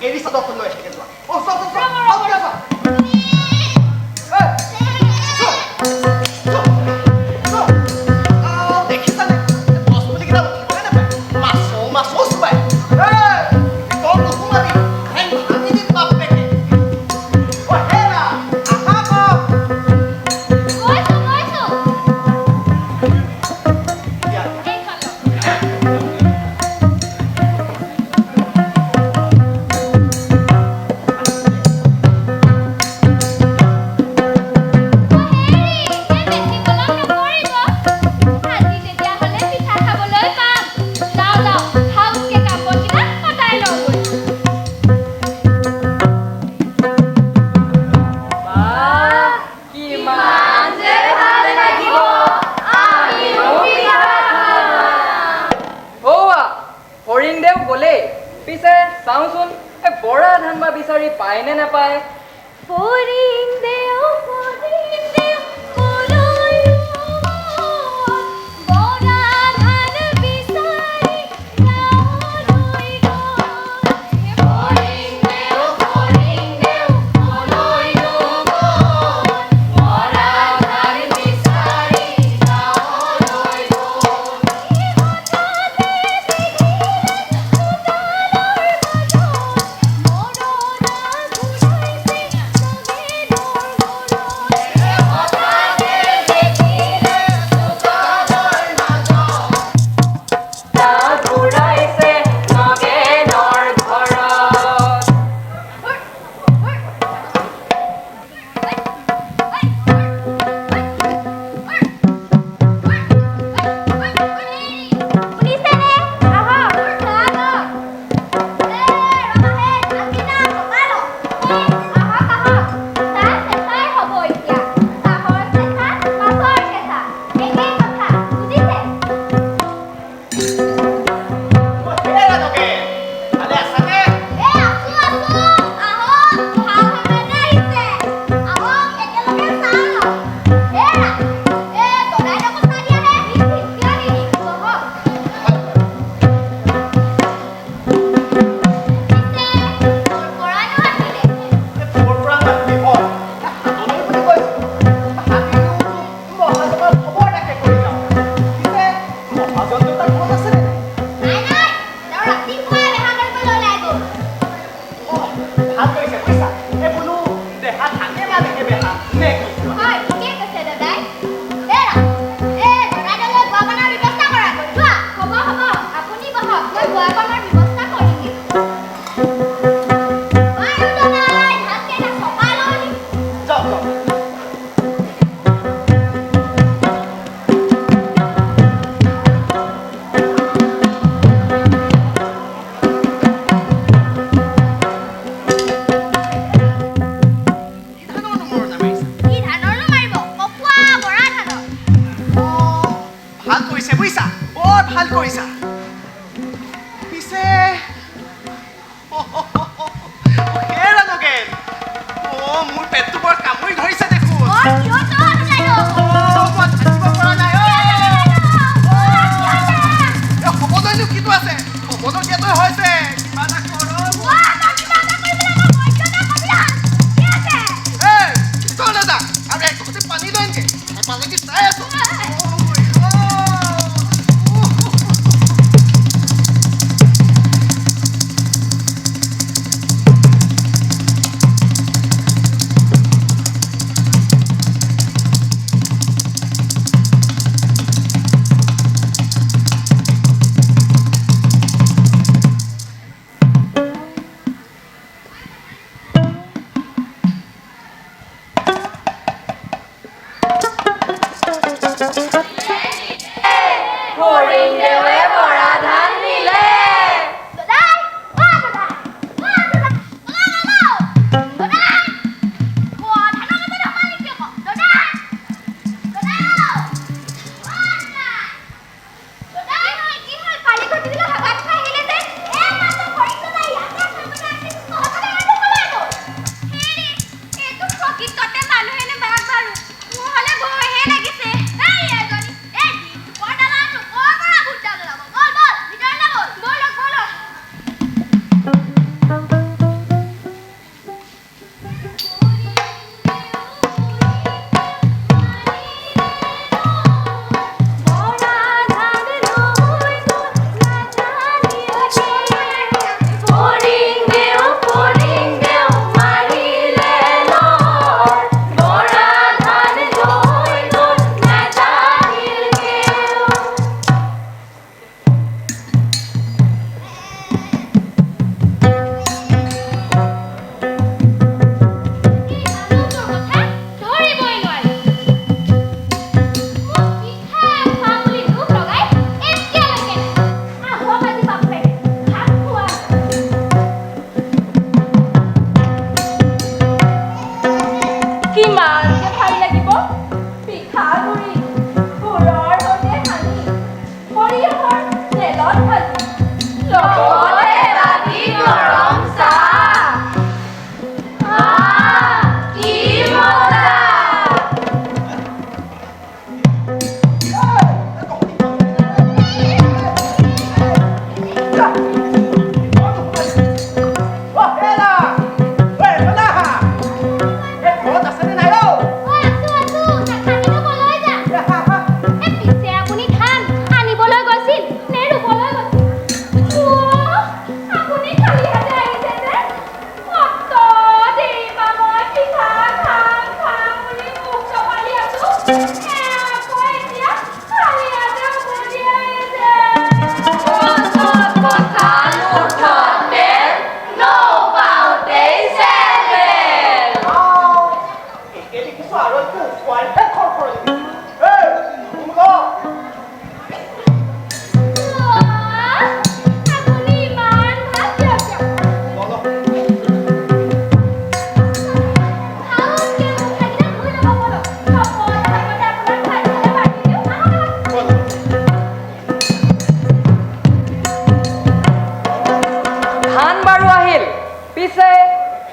এৰি চাদৰখন লৈ আহেগে যোৱা। অ যোৱা যোৱা যোৱা, যোৱা। দেখিছানে গছপুলিকেইটা উঠিবই নাপায়, মাছো মাছো চোবাই। তই নোসোমাবি, ভাঙি দিম বাপেকে। অ হেৰা, আহা আকৌ। গৈছো গৈছো। দিয়া। এইখন লওক। অ হেৰি, এই বেছি পলম নকৰিব। আজি তেতিয়াহ'লে পিঠা খাবলৈ পাম। যাওঁ যাওঁ, সাউতকে কাম বনকেইটা অতাই লওঁগৈ। বাহ, কিমান যে ভাল লাগিব, আমিও পিঠা খাম। সৌৱা ফৰিংদেউ গ'লেই। পিছে চাওঁচোন এই বৰা ধান বা বিচাৰি পায় নে নাপায়। ফৰিং দেও ফৰিং দেও কলৈ গ'ল? বৰা ধান বিচাৰি গাঁৱলৈ গ'ল। ফৰিং দেও ফৰিং দেও কলৈ গ'ল? বৰা ধান বিচাৰি গাঁৱলৈ গ'ল। হঠাতে দেখিলে চোতালৰ মাজত মৰণা ঘূৰাইছে নগেনৰ ঘৰত।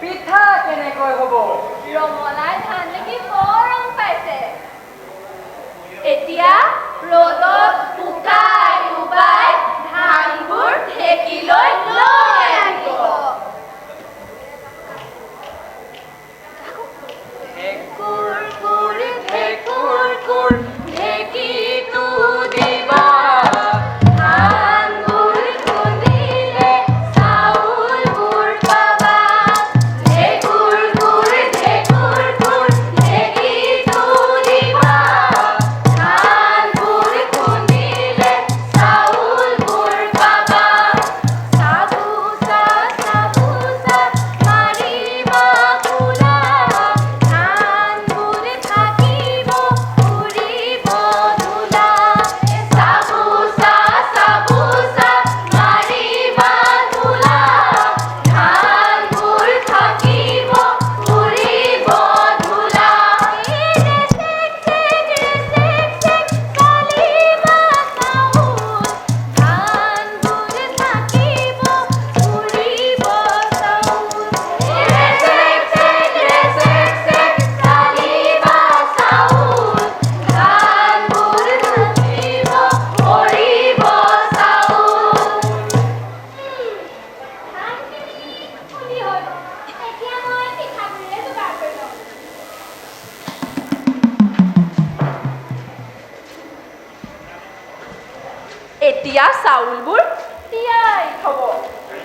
পিঠা কেনেকৈ হ'ব? ৰমলাই ধান নেকি বৰ ৰং পাইছে। এতিয়া ৰ'দত শুকাই শুকাই ধানবোৰ ঢেঁকীলৈ লৈ আহিব। ঢেকুৰ কুৰ ঢেকুৰ কুৰ ঢেঁকীটো দিবা, ধানবোৰ খুন্দিলে চাউলবোৰ পাবা। ঢেঁকুৰ কুৰ ঢেঁকুৰ কুৰ ঢেঁকীটো দিবা, ধানবোৰ খুন্দিলে চাউলবোৰ পাবা। চাবুচা চাবুচা মাৰিবা কুলা, ধানবোৰ থাকিব উৰিব ধূলা। চাবুচা চাবুচা মাৰিবা কুলা, ধানবোৰ থাকিব উৰিব ধূলা। ৰেচেক চেক ৰেচেক চেক চালিবা চাউল, ধানবোৰ থাকিব উৰিব চাউল। ৰেচেক চেক ৰেচেক চেক চালিবা চাউল, ধানবোৰ থাকিব উৰিব চাউল। ধানখিনি খুন্দি হ'ল, এতিয়া মই পিঠাগুড়িৰে যোগাৰ কৰি লওঁ। এতিয়া চাউলবোৰ তিয়াই থব,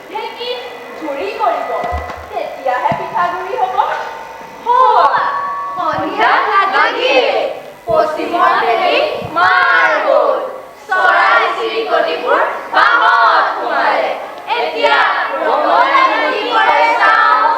ঢেঁকীত গুড়ি কৰিব, তেতিয়াহে পিঠাগুড়ি হ'ব। হোৱা, সন্ধ্যা লাগিল, পশ্চিমৰ বেলি মাৰ গ'ল, চৰাই চিৰিকটিবোৰ বাঁহত সোমালে। এতিয়া ৰমলাইনো কি কৰে চাওঁ।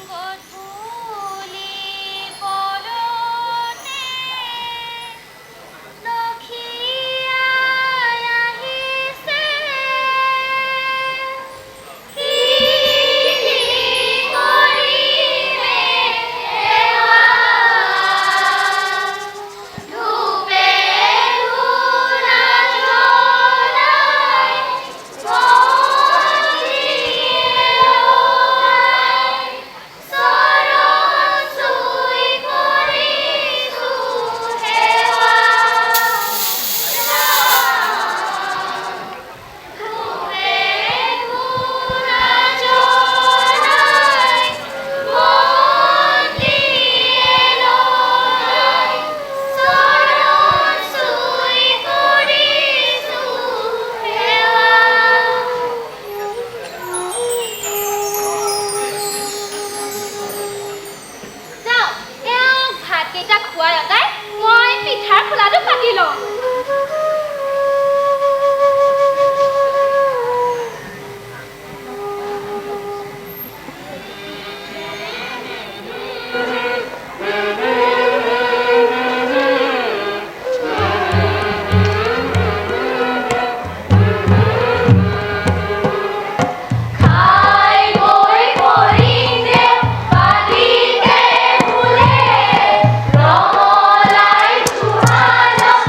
গধূলি পৰতে লক্ষীয়াই আহিছে, কি কৰিবে সেৱা, ধূপে ধূনা জ্বলাই বন্তিয়ে লগাই চৰণ চুই কৰিছো সেৱা। ধূপে ধূনা জ্বলাই বন্তিয়ে লগাই চৰণ চুই কৰিছো সেৱা। যাওঁ, এওঁক ভাতকেইটা খুৱাই অতাই মই পিঠাৰ খোলাটো পাতি লওঁ। খাই বৈ কৰিলে পানীতে ফুলে, ৰমলাই জুহালত।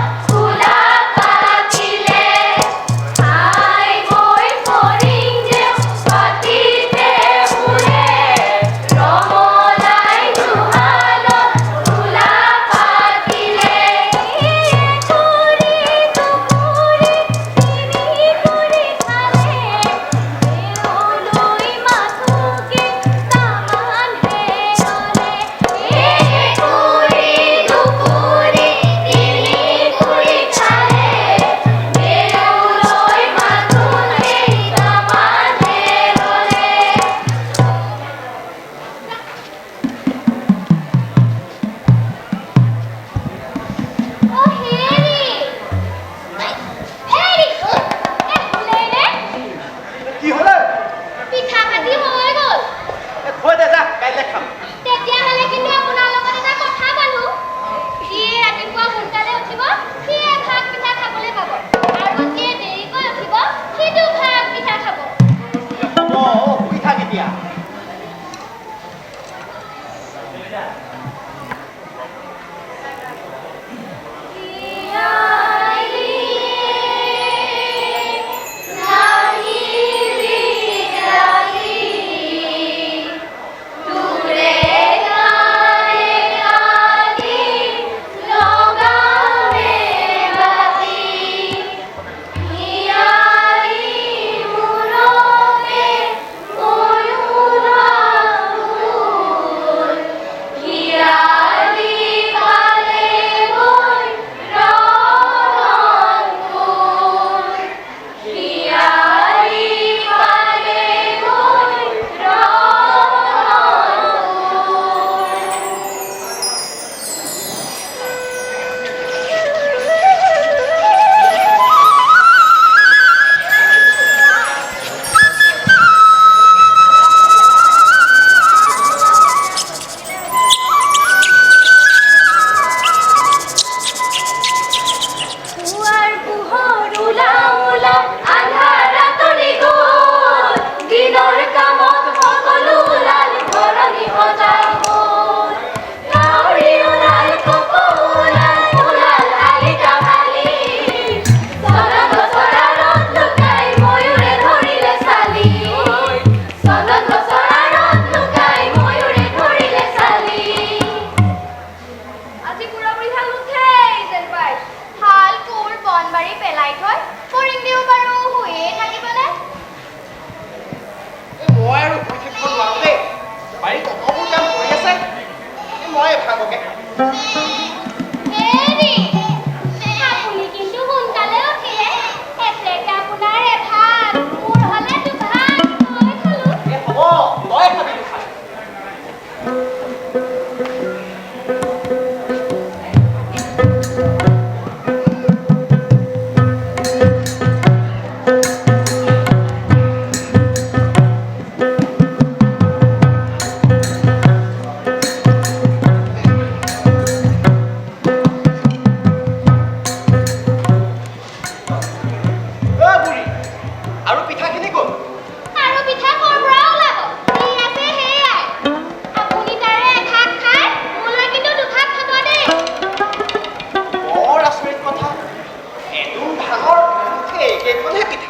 পুৱাৰ পোহৰ ওলাও ওলাও, আন্ধাৰ আঁতৰি গ'ল। দিনৰ কামত সকলো ওলাল, ঘৰণি সজাই হ'ল। কাউৰী ওলাল, কপৌ ওলাল, ওলাল শালিকা শালি। চন্দন গছৰ আঁৰত লুকাই ময়ূৰে ধৰিলে চালি। চন্দন গছৰ আঁৰত লুকাই ময়ূৰে ধৰিলে চালি। আজি বুঢ়া বুঢ়ী নুঠেই যেন পাই। হাল কোৰ বনবাৰী পেলাই থৈ ফৰিংদেউ বাৰু শুয়ে থাকিবনে? এই মই আৰু শুই থাকিব নোৱাৰো দেই। বাৰীত অতবোৰ কাম কৰি আছে, এই মই এভাগকে খাম। হেৰি, আপুনি কিন্তু সোনকালে উঠিলে। এতেকে আপোনাৰ এভাগ, মোৰ হ'লে দুভাগ। মই খালো। এই হ'ব, তই খাবি দুখান। অ বুঢ়ী, আৰু পিঠাখিনি ক'ত? আৰু পিঠা ক'ৰ পৰা ওলাব? যি আছে সেয়াই। আপুনি তাৰে এভাগ খাই মোলৈ কিন্তু দুভাগ থ'ব দেই। বৰ আচৰিত কথা, এদোম ধানৰ এইকেইখনহে পিঠা।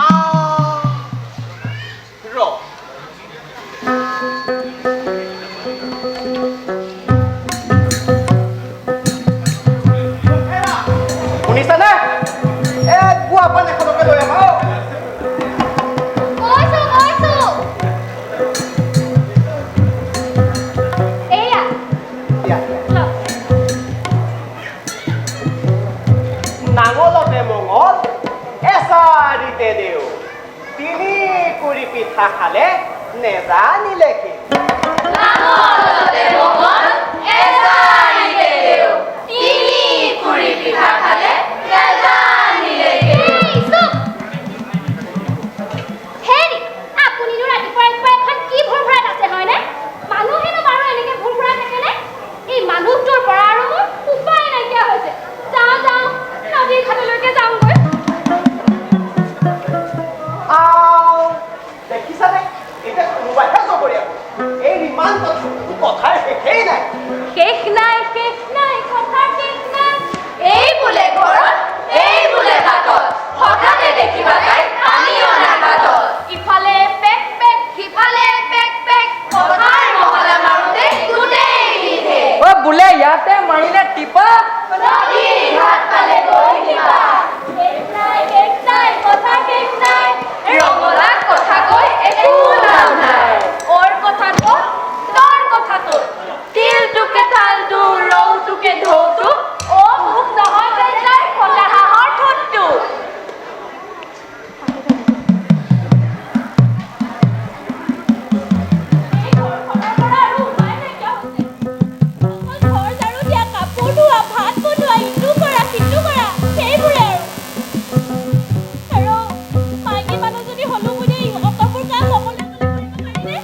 আহ, ৰ। হেৰা, শুনিছানে? এক গুৱা পাণ এখনকে লৈ আহা অ'। গৈছো গৈছো। এয়া। দিয়া। লওক। নাঙলতে মঙল, এচাৰিতে দেও, তিনি কুৰি পিঠা খালে নেজানিলে কি। নাঙলতে মঙল, এচাৰিতে দেও, তিনি কুৰি পিঠা খালে নেজানিলে কেও। এই চুপ। হেৰি, আপুনিনো ৰাতিপুৱা ৰাতিপুৱা এখন কি ভোৰভোৰাত আছে হয়নে? মানুহেনো বাৰু এনেকে ভোৰভোৰাই থাকেনে? এই মানুহটোৰ পৰা আৰু মোৰ উপায় নাইকিয়া হৈছে। যাওঁ যাওঁ, নদীৰ ঘাটলৈকে যাওঁগৈ। আও, দেখিছানে, এতিয়া কোনোবাইহে জগৰীয়া হ'ল। এই ইমান কথা, কথাৰ শেষেই নাই। শেষ নাই, শেষ নাই, কথাৰ শেষ নাই। এই বোলে ঘৰত, এই বোলে বাটত, হঠাতে দেখিবা তাই পানী অনা বাটত। ইফালে পেক পেক, সিফালে পেক পেক, কথাৰ মহলা মাৰোতে গোটেই বিধে। অ বোলে ইয়াতে মাৰিলে টিপা, নদীৰ ঘাট পালেগৈ কিবা। শেষ নাই, শেষ নাই, কথা শেষ নাই। ৰঙলাক কথা কৈ একো লাভ নাই। অৰ কথা তোৰ, তোৰ কথা তোৰ। তিলটোকে তালটো, ৰৌটোকে ঢৌটো। অ মোক নহয় বেজাৰ ফটা হাঁহৰ ঠোঁটটো। এই ঘৰখনৰ পৰা আৰু উপায় নাইকিয়া হৈছে। অকল ঘৰ ঝাৰু দিয়া, কাপোৰ ধোৱা, ভাত বনোৱা, ইটো কৰা সিটো কৰা, সেইবোৰে আৰু। আৰু মাইকী মানুহজনী হ'লো বুলি অতবোৰ কাম অকলে অকলে কৰিব পাৰিনে?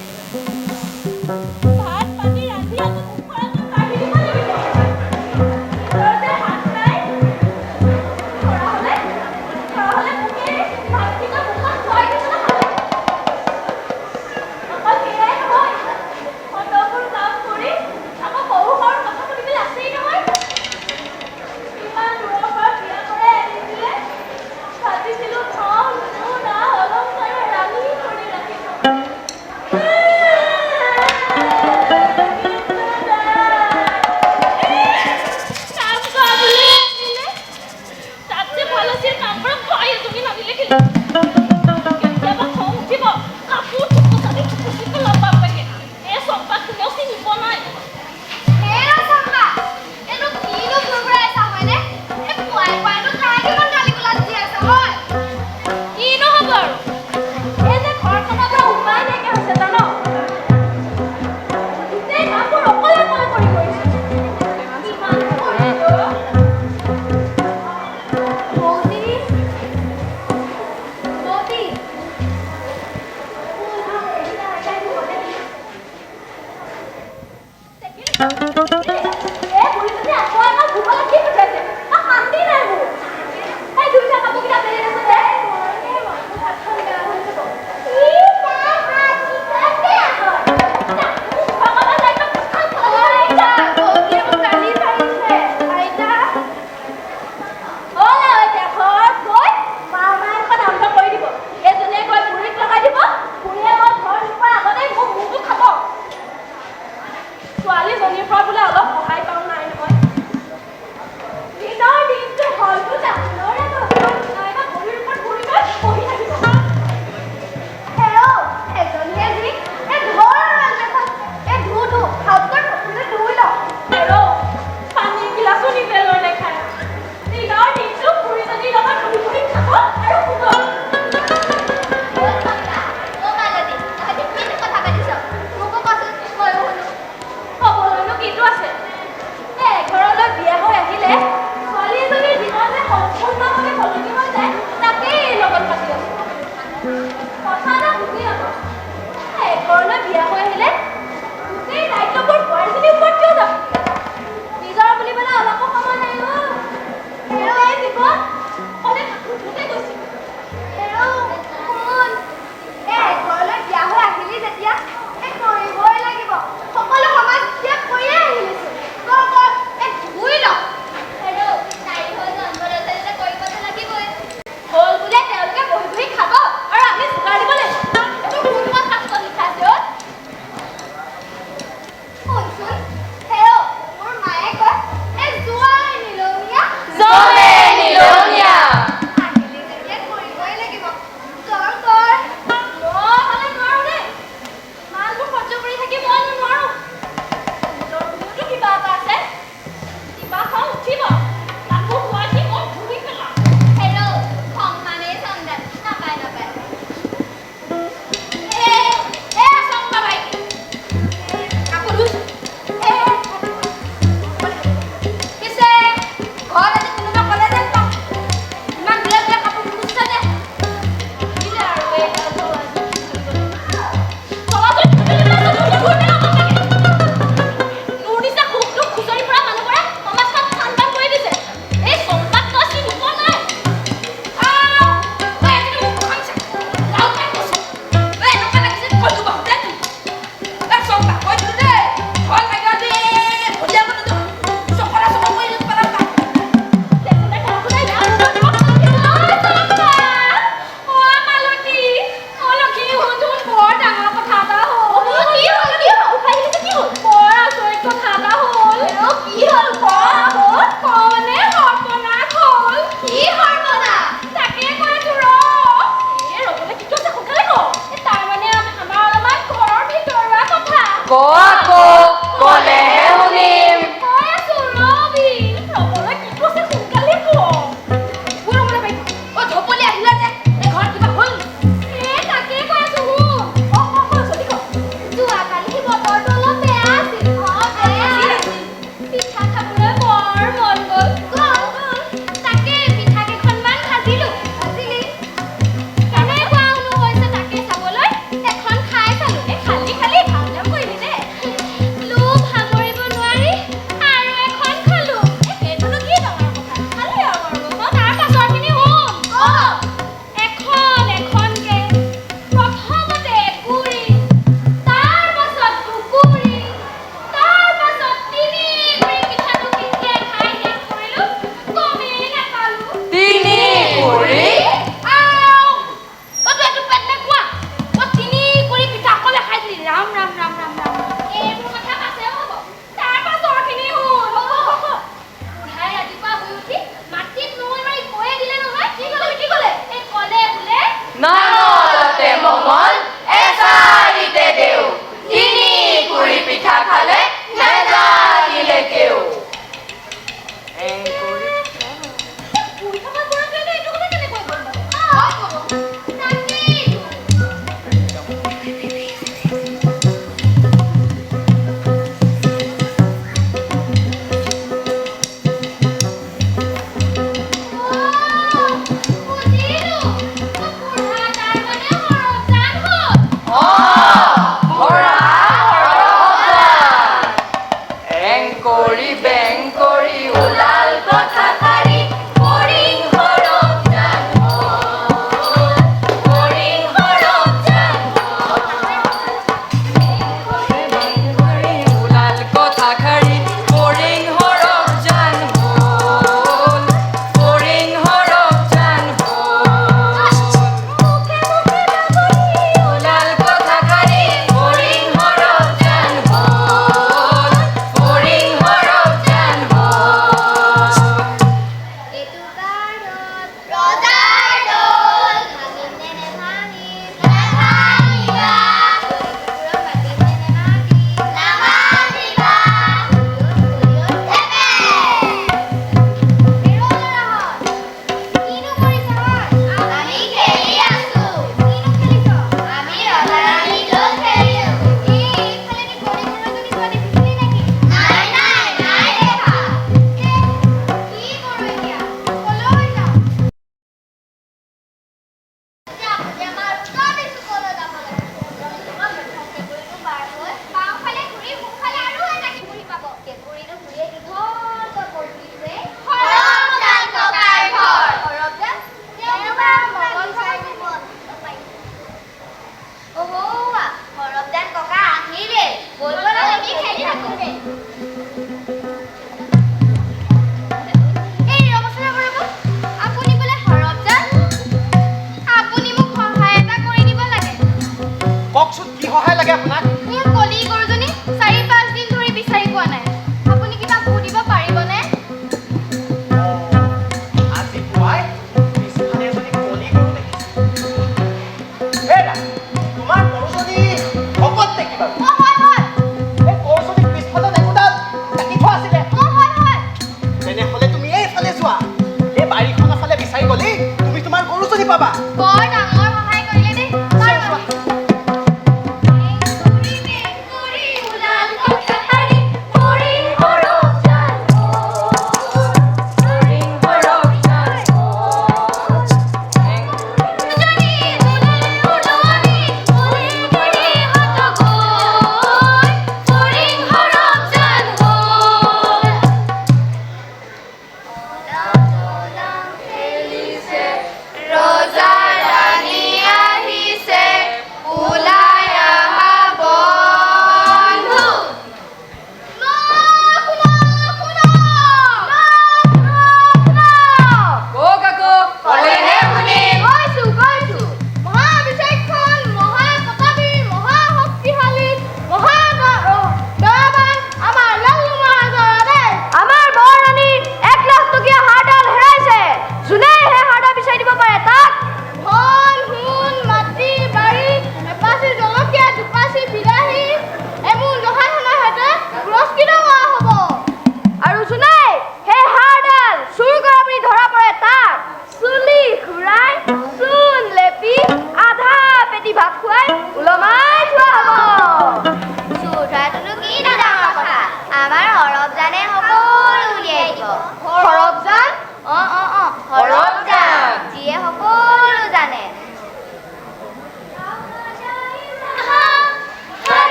এই বুঢ়ীজনী আকৌ এবাৰ ভূগোলত দি পঠিয়াইছে। শান্তি নাই মোৰ। এই দুইটা কাপোৰকেইটা মেলি দেচোন দে। ই তাই হাত কি কয় বেয়া হয়। যা, ভগৱান যাই তই কঁঠাল খাবলৈ যা। ভণ্টিয়ে মোক গালি পাৰিছে। আইতা। হ'ল আৰু এতিয়া ঘৰত গৈ মামাখন আৰম্ভ কৰি দিব। এজনীয়ে গৈ বুঢ়ীক লগাই দিব, বুঢ়ীয়ে গৈ ঘৰ নোপোৱাৰ আগতেই মোৰ মূৰটো খাব। ছোৱালীজনীৰ পৰা বোলে অলপ সহায় পাওঁ, নাই নহয়। দিনৰ দিনটো হয়তো দাপোনৰে দোকান নাইবা ভৰিৰ ওপৰত ভৰি লৈ বহি থাকিব। হেৰৌ, এজনীয়ে যি এই ধৰ আৰু আঞ্জাখন। এই ধু ধু, ভালকৈ প্ৰথমতে ধুই ল। হেৰৌ, পানী এগিলাচো নিজে লৈ নাখায়। দিনৰ দিনটো বুঢ়ীজনীৰ লগত বহি বহি খাব আৰু শুব। অ' চম্পা, অ' মালতী, তহঁতি কিনো কথা পাতিছ? মোকো কচোন, ময়ো শুনো। ক'বলৈনো কিটো আছে? এ এঘৰলৈ বিয়া হৈ আহিলে ছোৱালী এজনীৰ জীৱন যে সম্পূৰ্ণভাৱে সলনি হৈ যায়, তাকেই এই লগত পাতি আছো। কথা এটা বুজি নাপাওঁ, এঘৰলৈ বিয়া হৈ আহিলে গোটেই দায়িত্ববোৰ বোৱাৰীজনীৰ ওপৰত কিয় যাব? নিজৰ বুলিবলৈ অলপো সময় নাই অ'। গোটেই জীৱন অকলে কাপোৰ ধুওঁতে গৈছে। হেৰৌ, শুন। এই ঘৰলৈ বিয়া হৈ আহিলি যেতিয়া এই কৰিবই লাগিব। সকলো সমাজ ত্যাগ কৰিয়ে আহিলিচোন। কৰ কৰ, এই ধুই ল। হেৰৌ, নাৰী হৈ জন্ম লৈছে যেতিয়া কৰিবতো লাগিবই। হ'ল বোলে তেওঁলোকে বহি বহি খাব আৰু আমি যোগাৰ দিব লাগিব, এইবোৰ কোনখন শাস্ত্ৰত লিখা আছে অ'? শুনচোন, হেৰৌ, মোৰ মায়ে কয়, এই জোঁৱাই নিলনীয়া, জমে নিলনীয়া। আহিলি যেতিয়া কৰিবই লাগিব। কৰ কৰ। মই হ'লে নোৱাৰো দেই। ইমানবোৰ সহ্য কৰি থাকি মই নোৱাৰো। নিজৰ বুলিওতো কিবা এটা আছে। কিবা খং উঠিব, তাকো খুৱাই মই ধুই পেলাম। হেৰৌ, খং মানেই চন্দন। নাপায় নাপায়। এ এ চম্পা ভাইটি, কাপোৰ ধুইছো। এ পিছে ঘৰত আজি কোনোবা ক'লে যেন পাওঁ, ইমান ধুনীয়া ধুনীয়া কাপোৰ ধুইছা যে। দিলে আৰু এই চলাচল ধুই পেলাব লাগে। তোৰ নিচিনা সুখ দুখ খুচৰি ফুৰা মানুহবোৰে সমাজখন থান বান কৰি দিছে। এই চম্পাক তই চিনি পোৱা নাই। আহ, ঐ, আজিতো মুখখন চা, লাউকাই কৈছো। ঐ, এনেকুৱা লাগিছে কলো বহুতে তুই। ঐ, চম্পা, কৈ দিলো দেই, ঘৰত লাগে আজি ভলিয়াব নিদিওঁ। চকলা চকল কৰি পেলাম তাক। তেখেতে কাকো নাই। অ মালতী, অ লক্ষী, শুনচোন, বৰ ডাঙৰ কথা এটা হ'ল। কি হ'ল, কি হ'ল? উঠাই দিছে, কি হ'ল? বৰ আচৰিত কথা এটা হ'ল। হেৰৌ, কি হ'ল ক আকৌ? কওঁনে সৰ্বনাশ হ'ল। কি সৰ্বনাশ? তাকে কৈ আছো ৰ। এ ৰ'বলৈ কি আছে, সোনকালে ক। এ তাৰমানে আমাৰ অলপমান ঘৰৰ ভিতৰুৱা কথা। ক আকৌ, ক'লেহে শুনিম। কৈ আছো ৰবি, ৰ'বলৈ কিটো আছে, সোনকালে ক। ঐ, ৰ'বলৈ পাৰিম। ঐ, ঢপলি আহিলা যে, এই ঘৰত কিবা হ'ল নেকি? এ তাকে কৈ আছো, শুন। ক ক ক, জলদি ক। যোৱাকালি বতৰটো অলপ বেয়া আছিল। অ' বেয়া আছিল। পিঠা খাবলৈ বৰ মন গ'ল। গ'ল গ'ল। তাকে পিঠা কেইখনমান ভাজিলো। ভাজিলি? কেনেকুৱানো হৈছে তাকে চাবলৈ এখন খাই চালো। এ খালি খালি, ভাল কাম কৰিলি দেই।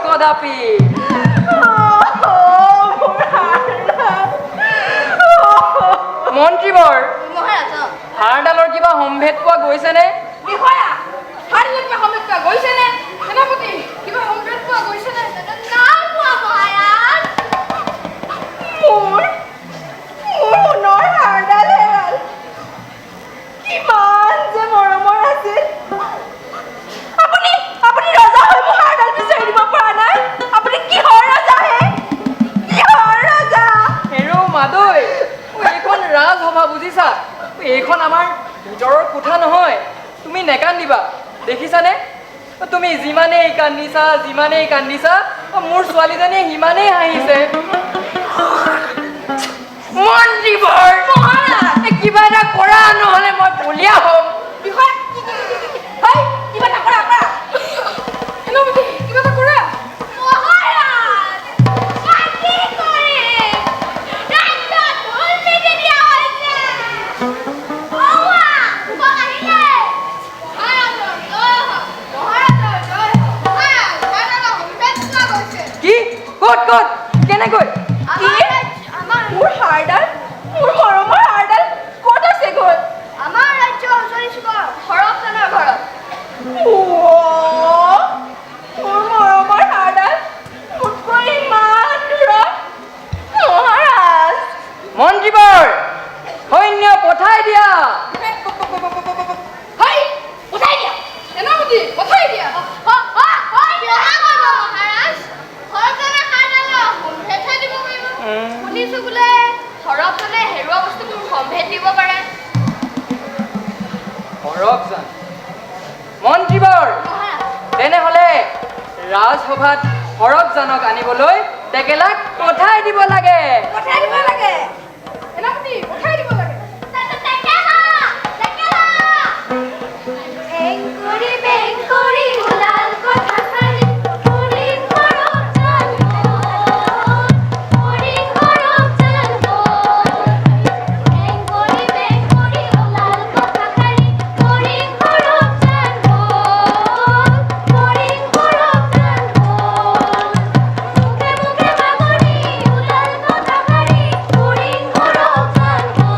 কদাপি। মন্ত্ৰীবৰ, মহাৰাজ, হাড়ডালৰ কিবা সম্ভেদ পোৱা গৈছেনে? বিষয়া, হাড়ডালৰ কিবা সম্ভেদ পোৱা গৈছেনে? সেনাপতি, কিবা সম্ভেদ পোৱা গৈছেনে? নাই পোৱা মহাৰাজ। মোৰ সোণৰ হাড়ডাল হেৰাল। কিমান যে মৰমৰ আছিল। আপুনি আপুনি ৰজা হৈ মোৰ হাড়ডাল বিচাৰি দিব পৰা নাই? আপুনি কিহৰ ৰজা হে? কিহৰ ৰজা? হেৰৌ মাদৈ, এইখন ৰাজসভা বুজিছা, এইখন আমাৰ ভিতৰৰ কোঠা নহয়। তুমি নেকান্দিবা, দেখিছানে? তুমি যিমানেই কান্দিছা, যিমানেই কান্দিছা, মোৰ ছোৱালীজনীয়ে সিমানেই হাঁহিছে। মন্ত্ৰীবৰ, কিবা এটা কৰা, নহ'লে মই বলিয়া হ'ম। বিষয়া, হেই, কিবা এটা কৰা কৰা। সেনাপতি, কিবা এটা কৰা। মহাৰাজ, মই কি কৰিম? ৰাজ্যত ঢোল পিটি দিয়া হৈছে। ঔৱা, কওক আহিলে। মহাৰাজৰ জয় হওক, মহাৰাজৰ জয় হওক। মহাৰাজ, হাড়ডালৰ সম্ভেদ পোৱা গৈছে। কি? ক'ত ক'ত, কেনেকৈ? কি? আমাৰ মোৰ হাড়ডাল, মোৰ মৰমৰ হাড়ডাল ক'ত আছে গৈ? আমাৰ ৰাজ্যৰ উজনি চুকৰ সৰবজনৰ ঘৰত। অ', মোৰ মৰমৰ হাড়ডাল মোতকৈ ইমান দূৰত। মহাৰাজ, মন্ত্ৰীবৰ, সৈন্য পঠাই দিয়া। হেই, পঠাই দিয়া। সেনাপতি, পঠাই দিয়া। মহাৰাজ, সৰবজনে হাড়ডালৰ সম্ভেদহে দিব পাৰিব। শুনিছো বোলে সৰবজনে হেৰুৱা বস্তুবোৰ সম্ভেদ দিব পাৰে। সৰবজান? মন্ত্ৰীবৰ, মহাৰাজ, তেনেহ'লে ৰাজসভাত সৰবজানক আনিবলৈ টেকেলাক পঠাই দিব লাগে। পঠাই দিব লাগে। সেনাপতি, পঠাই দিব লাগে। টেকেলা, টেকেলা। এংকুৰি বেংকুৰি ওলাল কথাষাৰি, ফৰিং সৰবজান হ'ল, ফৰিং সৰবজান হ'ল। এংকুৰি বেংকুৰি ওলাল কথাষাৰি, ফৰিং সৰবজান হ'ল, ফৰিং সৰবজান হ'ল। মুখে মুখে বাগৰি ওলাল কথাষাৰি, ফৰিং সৰবজান হ'ল।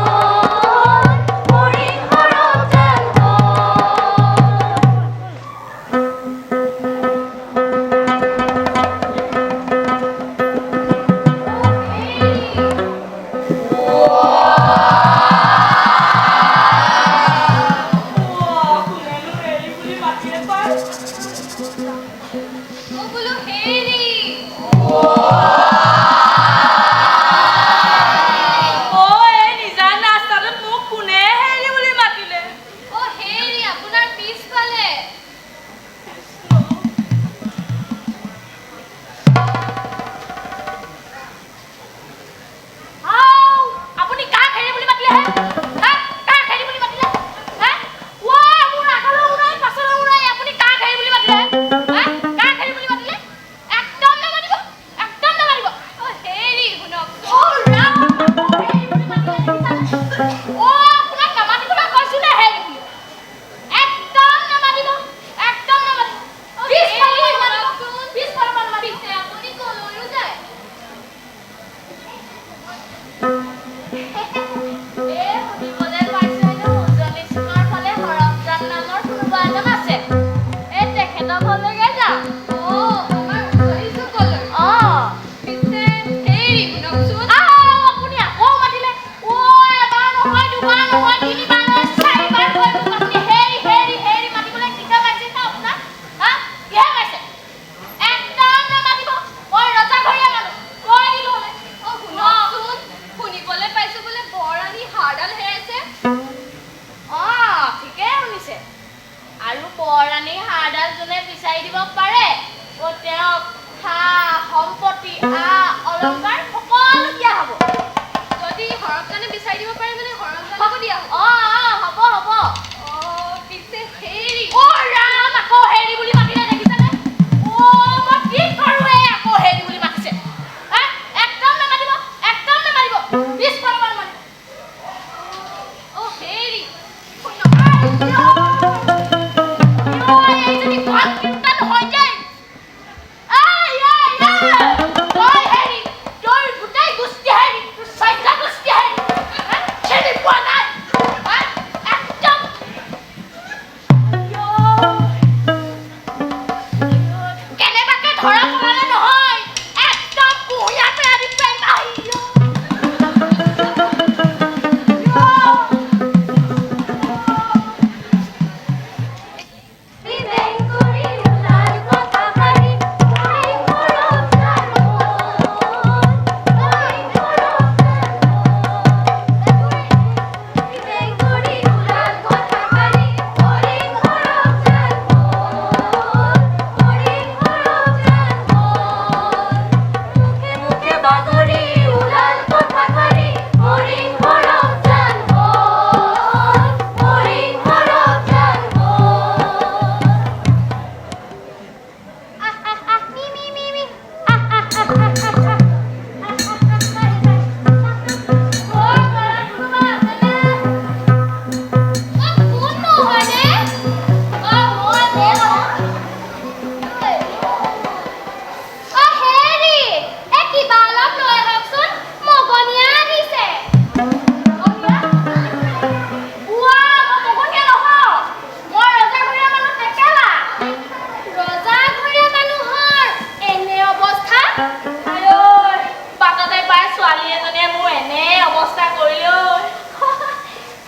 আঐ, বাটতে পাই ছোৱালী এজনীয়ে মোৰ এনে অৱস্থা কৰিলে ঐ।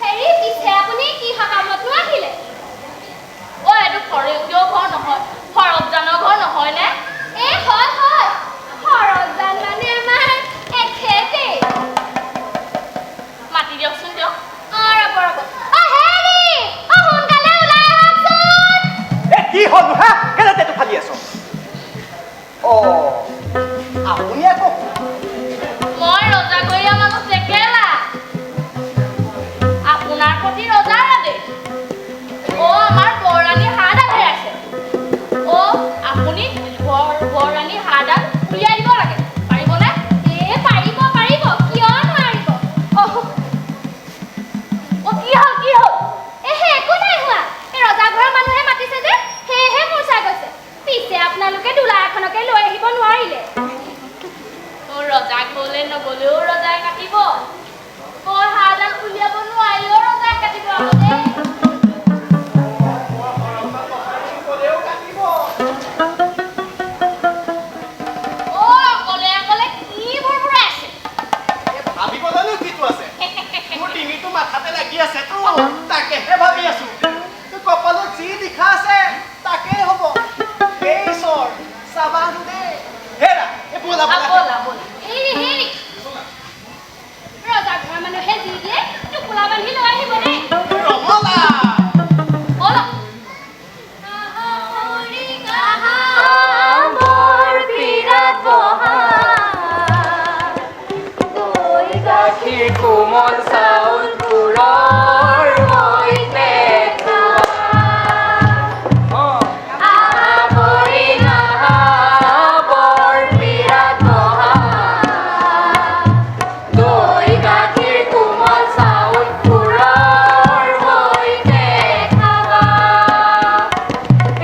হেৰি, পিছে আপুনি কি সকামতনো আহিলে? ঐ, এইটো ফৰিংদেউৰ ঘৰ নহয়, সৰবজানৰ ঘৰ নহয়নে? এ হয় হয়, সৰবজান মানে আমাৰ এখেতেই। মাতি দিয়কচোন দিয়ক। অ ৰ'ব ৰ'ব। অ হেৰি, অ সোনকালে ওলাই আহকচোন। এ কি হ'ল হা, কেলে টেটু ফালি আছ? অ আপুনি আকৌ? মই ৰজাঘৰীয়া মানুহ টেকেলা, আপোনাৰ প্ৰতি ৰজাৰ আদেশ। অ আমাৰ বৰৰাণী হাড়ডাল হেৰাইছে। অ আপুনি বৰৰাণী হাড়ডাল উলিয়াই দিব লাগে, পাৰিবনে? এ পাৰিব পাৰিব, কিয় নোৱাৰিব। অ কি হ'ল কি হ'ল? এহে একো নাই হোৱা, এই ৰজা ঘৰৰ মানুহে মাতিছে যে, সেয়েহে মূৰ্ছা গৈছে। পিছে আপোনালোকে দোলা এখনকে লৈ আহিব নোৱাৰিলে। অ ৰজা ঘৰলৈ নগলেও ৰজাই কাটিব, মই হাড়ডাল উলিয়াব নোৱাৰিলেও ৰজাই কাটিব আকৌ দেই। ক'লেও কাটিব। অ অকলে অকলে কি ভোৰভোৰাই আছে? এ ভাবিবলৈনো কিটো আছে, মোৰ ডিঙিটো মাথাতে লাগি আছে তো, তাকেহে ভাবি আছো। কপালত যি লিখা আছে তাকেই হ'ব। এই ঈশ্বৰ চাবানো দেই। হেৰা, এই ব'লা ব'লা। ব'লা ব'লা। হেৰি হেৰি, ৰজা ঘৰৰ মানুহে যি দিয়ে টোপোলা বান্ধি লৈ আহিব দেই। ৰমলা। ব'লা। আহা হৰিং আহা বৰ পীড়াত বহা, দৈ গাখীৰ কোমল চাউল গুৰৰ সৈতে খোৱা। অ আহা হৰিং আহা বৰ পীড়াত বহা, দৈ গাখীৰ কোমল চাউল গুৰৰ সৈতে খাবা।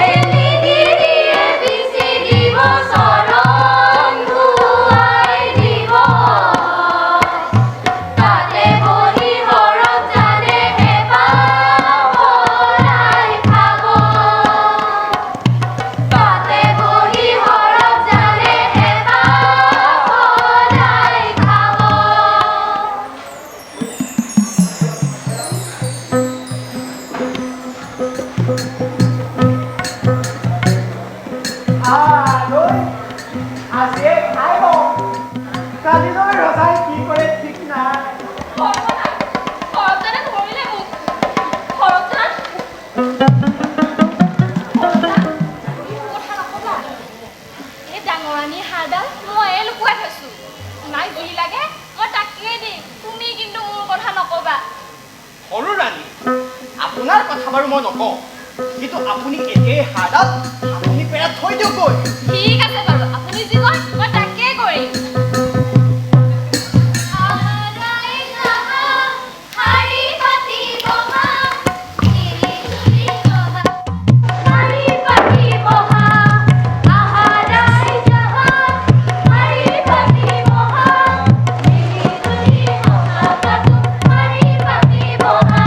এলিগিৰিয়ে বিচি দিব, চৰণ ধুৱাই দিব, তাতে বহি সৰবজানে হেঁপাহ পলাই খাব। তাতে বহি সৰবজানে হেঁপাহ পলাই খাব। আলৈ, আজিয়ে খাই লওঁ, কালিলৈ ৰজাই কি কৰে ঠিক নাই। সৰবজানে ধৰিলে মোক। সৰবজান, সৰবজান, তুমি মোৰ কথা নকবা। এই ডাঙৰাণীৰ হাড়ডাল ময়ে লুকুৱাই থৈছো। তোমাক যি লাগে মই তাকেই দিম, তুমি কিন্তু মোৰ কথা নকবা। সৰু ৰাণী, আপোনাৰ কথা বাৰু মই নকওঁ, কিন্তু আপুনি এতিয়াই হাড়ডাল আপুনি পেৰাত থৈ দিয়কগৈ। ঠিক আছে বাৰু, আপুনি যি কয় মই তাকেই কৰিম। আহা ৰাইজ আহা, শাৰী পাতি বহা, মিলি জুলি বহা, শাৰী পাতি বহা। আহা ৰাইজ আহা, শাৰী পাতি বহা, মিলি জুলি সভা পাতো, শাৰী পাতি বহা।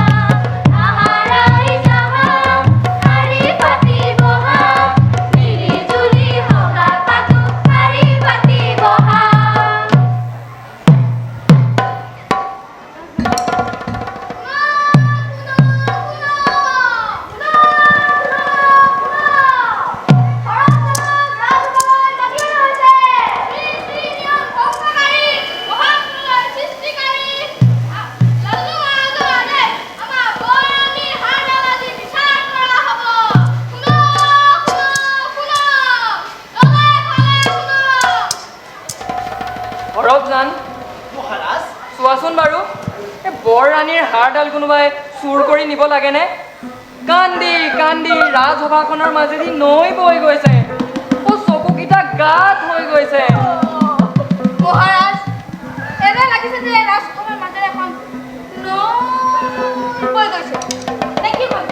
আহা ৰাইজ আহা, শাৰী পাতি বহা, মিলি জুলি সভা পাতো, শাৰী পাতি বহা। সৰবজান, মহাৰাজ, চোৱাচোন বাৰু, এই বৰৰাণীৰ হাড়ডাল কোনোবাই চুৰ কৰি নিব লাগেনে? কান্দি কান্দি ৰাজসভাখনৰ মাজেদি নৈ বৈ গৈছে। অ চকুকেইটা গাত হৈ গৈছে। মহাৰাজ, এনে লাগিছে যে ৰাজসভাৰ মাজেৰে এখন নৈ বৈ গৈছে। নে কি কয়?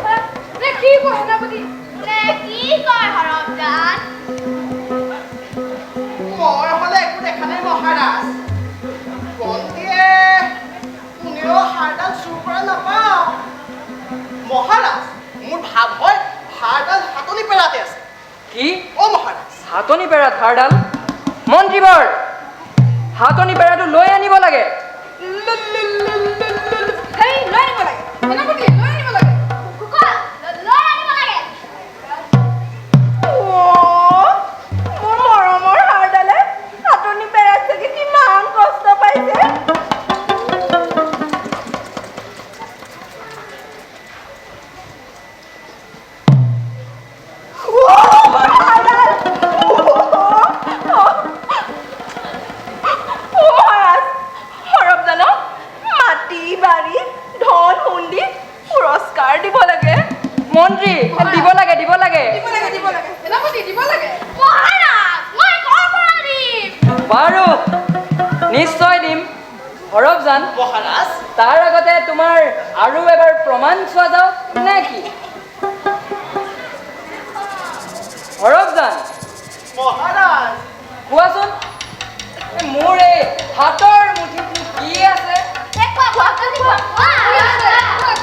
নে কি কয় সেনাপতি? নে কি কয় সৰবজান? মই হ'লে একো দেখা নাই মহাৰাজ। বন্দিয়ে কোনেও হাড়ডাল চুৰ কৰা নাপাওঁ। মহাৰাজ, মোৰ ভাৱ হয় হাড়ডাল হাতনি পেৰাতে আছে। কি? অ মহাৰাজ। হাতনি পেৰাত হাড়ডাল? মন্ত্ৰী সেনাপতিবৰ, হাতনি পেৰাটো লৈ আনিব লাগে। হেই, লৈ আনিব লাগে সেনাপতি, লৈ আনিব লাগে। লৈ আনিব লাগে। অ', মোৰ মৰমৰ হাড়ডালে হাতনি পেৰাত চাগে কিমান কষ্ট পাইছে। অ', মোৰ হাড়ডাল! অ' মহাৰাজ, সৰবজানক মাটি বাৰী ধন সোণ দি পুৰস্কাৰ দিব লাগে। মন্ত্ৰী, দিব লাগে, দিব লাগে। দিব লাগে, দিব লাগে সেনাপতি, দিব লাগে। মহাৰাজ, মই ক'ৰ পৰা দিম? বাৰু, নিশ্চয় দিম সৰবজান। মহাৰাজ। তাৰ আগতে তোমাৰ আৰু এবাৰ প্ৰমাণ চোৱা যাওক নে কি? সৰবজান। মহাৰাজ। কোৱাচোন, এই মোৰ এই হাতৰ মুঠিতনো কি আছে? এ, কোৱা, কোৱা, কোৱা, কোৱা,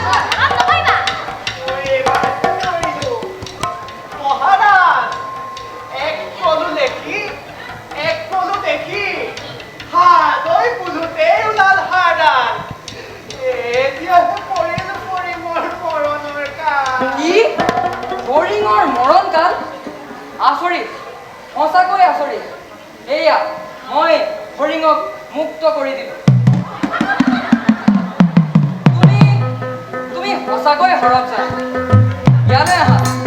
কোৱা, নকৰিবা। মই এইবাৰ কৰিলো মহাৰাজ, এক পলো লেখি, এক পলো দেখি, হাতৈ বোলোতেই ওলাল হাড়ডাল। এতিয়াহে পৰিল পৰিমৰ মৰণৰ কাল। কি, ফৰিঙৰ মৰণ কাল? আচৰিত, সঁচাকৈ আচৰিত। এয়া মই ফৰিঙক মুক্ত কৰি দিলো। তুমি সঁচাকৈ সৰবজান। ইয়ালৈ আহা।